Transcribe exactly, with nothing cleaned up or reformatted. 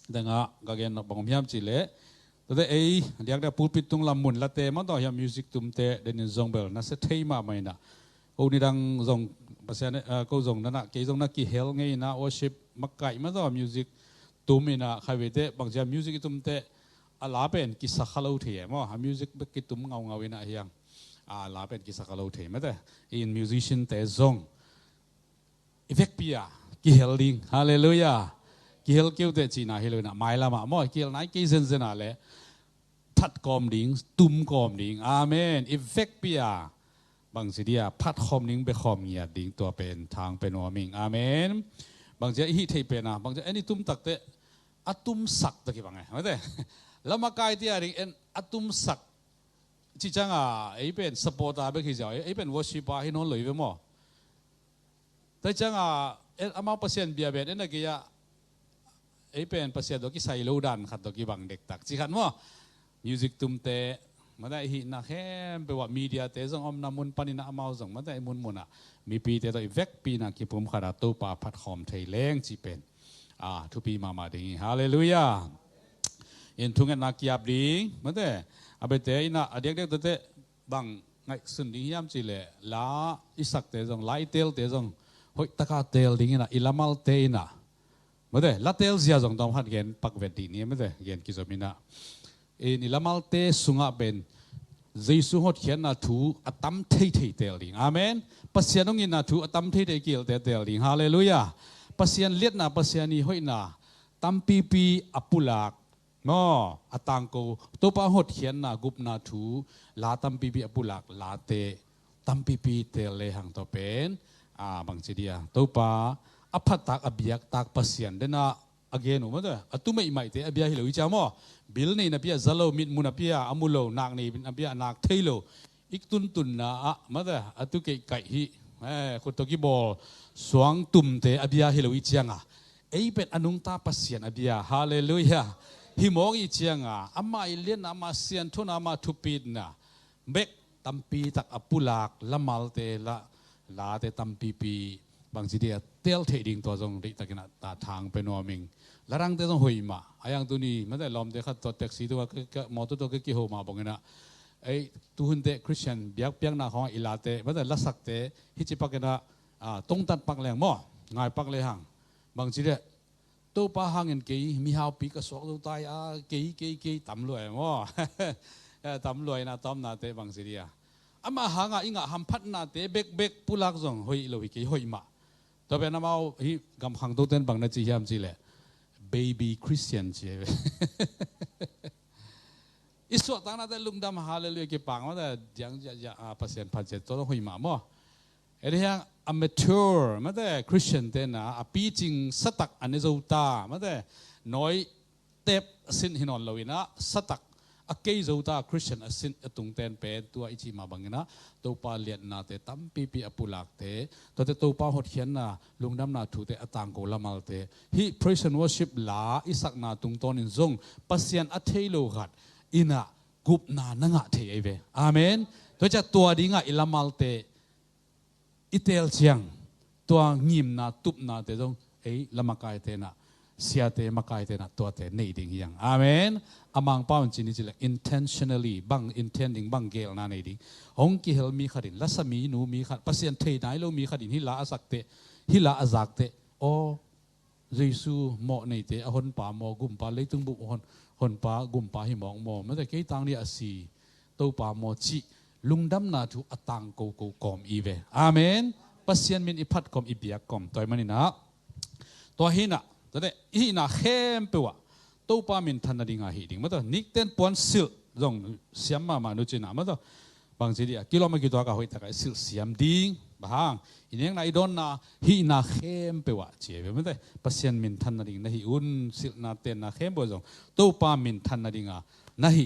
Dangah ka gen bang om hiam cih leh, tua teh ei diakdiak pulpit tung lam mun late mah tawh hiam, music tumte denin zong bel na sia thei mahmah inah, ko nidang zong Pasian, eh, ko zong na na, kei zong na kihel ngei inah, worship makaih mah tawh music tum inah, khatvei teh bangci a music i tum teh a la pen kisa kha lo thei e maw. A music bek kitum ngaungau inah hiang, a la pen kisa kha lo thei mah teh. In musician te zong i vekpi a kihel ding. Halleluiah. Kihel kei uh teh cihna hi lo inah, mailam ah maw, kihel nai kei zenzen a leh that kawm ding, tum kawm ding. Amen. I vekpi a bangci dia phat khawm ding, bia khawm ngiat ding, tua pen thang pia nuam ing. Amen. Bangci a i hih theih pen a, bangci a en i tum tak teh a tumsak tawh kibang e. Mate, la makaite a ding en a tumsak cih ciang a, ei pen supporter bek hi ziau, ei pen worshipper hi nawn lo hi ve maw. Tua ciang a, en, amau Pasian bia pen en a gei ah, ei pen Pasian tawh kisai lo dan khat tawh kibang dektak cih khat maw. Music tumte, mate, i hihna khempeuh ah, media te zong omna mun panin ah, amau zong, mate, i munmun ah mipite tawh i vekpi inah kipumkhat a Topa phat khawm thei leng cih pen, a, thupi mahmah ding hi. Halleluiah. In thungetna kiap ding, mate, a biate inah a diakdiak tua teh bang ngaihsun ding hiam cih leh, la i sakte zong, la i teelte zong hoih taka teel ding inah, i lamalte inah, mate, la teel zia zong tawm khat gen pak vet dih ni, mate, gen kizom inah. In i lamalte sungah pen Jesu hotkhiatna thu a tam theithei teel ding. Amen. Pasian hong itna thu a tam theithei kihelte teel ding. Halleluiah. Pasian liatna, Pasian i hoihna tampipi a pulak maw, a tangko, Topa hotkhiatna, gupna thu, la tampipi a pulak late tampipi teel lehang, tua pen, a, bangci dia, Topa a phattak, a biaktak Pasian den ah a gen uh, mate, a tu meihmaihte a bia hi lo hi cia maw. Bil nei napi a za lo, mitmu napi a a mu lo, nak nei napi a nak thei lo, i tuntunna ah, mate, a tu keihkaih hi, eh, khut tawh kibawl suang tumte a bia hi lo hi ciang a, ei pen a nungta Pasian a bia. Halleluiah. Hi mawk hi ciang a, amah i liatna, amah sianthona, amah thupitna bek tampi tak a pulak lamalte, la, late tampipi bangci dia teel theih ding, tua zong deihtakin ah ta thang pia nuam ing. La dangte zong hoih mah. A hiang tuni, mate, lawmte khat tawh taxi tungah ka, ka, mawtaw tawh ka kiho mah bang inah, ei, tuhun teh Christian biakpiakna khawng ah i late, mate, lasakte hici pak inah, a, tongtat pak leng maw, ngai pak lehang, bangci dia, Topa hangin kei mihaupi ka suak zo ta hi a, kei, kei, kei, tam lua e maw. Eh, tam lua inah tawmnate bangci dia, amah hangah i ngah hamphatnate bekbek pulak zong hoih lo hi kei, hoih mah. Tua pen amau hih gam khangtote in bang na ci hiam cih leh, baby Christian ci hi ve. I suahtaknate lungdam, halleluiah, kipang mah ta diang ziahziah, a, Pasian phat zia, tua zong hoih mah maw. Ei, hiang a mature, mate, Christian te inah a picing satak a ne zo ta, mate, nawi tep a sin hi nawn lo inah, satak a kei zo ta Christian a sin a tungten pen, tua i cih mah bang inah, Topa liatnate tampipi a pulakte, tuate Topa hotkhiatna, lungdamna thute a tangko lamalte, hih praise and worship la i sakna tungtawnin zong Pasian a thei lo khat inah gupna na ngah thei ahi ve. Amen. Tua ciah tua dingah i lamalte i teel ciang, tua ngimna tupnate zong ei la makaite inah, siate makaite inah tuate nei ding hi hang. Amen. A Mangpau in ci ni cih leh intentionally, bang intent ding, bang geelna nei ding. Hong kihel mi khat in, lasa mi nu mi khat, Pasian thei nai lo mi khat in hih la a sak teh, hih la a zak teh, aw, Jesu mawh neite a honpa maw, gumpa, leitung bup hon, honpa, gumpa hi mawk maw, mate, kei tang ni a si Topa maw cih lungdamna thu a tangko ko kawm i ve. Amen. Pasian min i phat kawm, i biak kawm. Tua ahih manin ah, tua hi inah, tua teh i hihna khempeuh ah Topa minthan nading a hih ding, mate, nikten puan silh zong siam mahmah nu ci inah, mate, bangci dia, kilawm a kituak a hoihtak a i silh siam ding. Bang hang? I nekna, i dawnna, hihna khempeuh ah ci hi ve, mate, Pasian minthan nading na hih un, silhna tenna khempeuh zong Topa minthan nading a na hih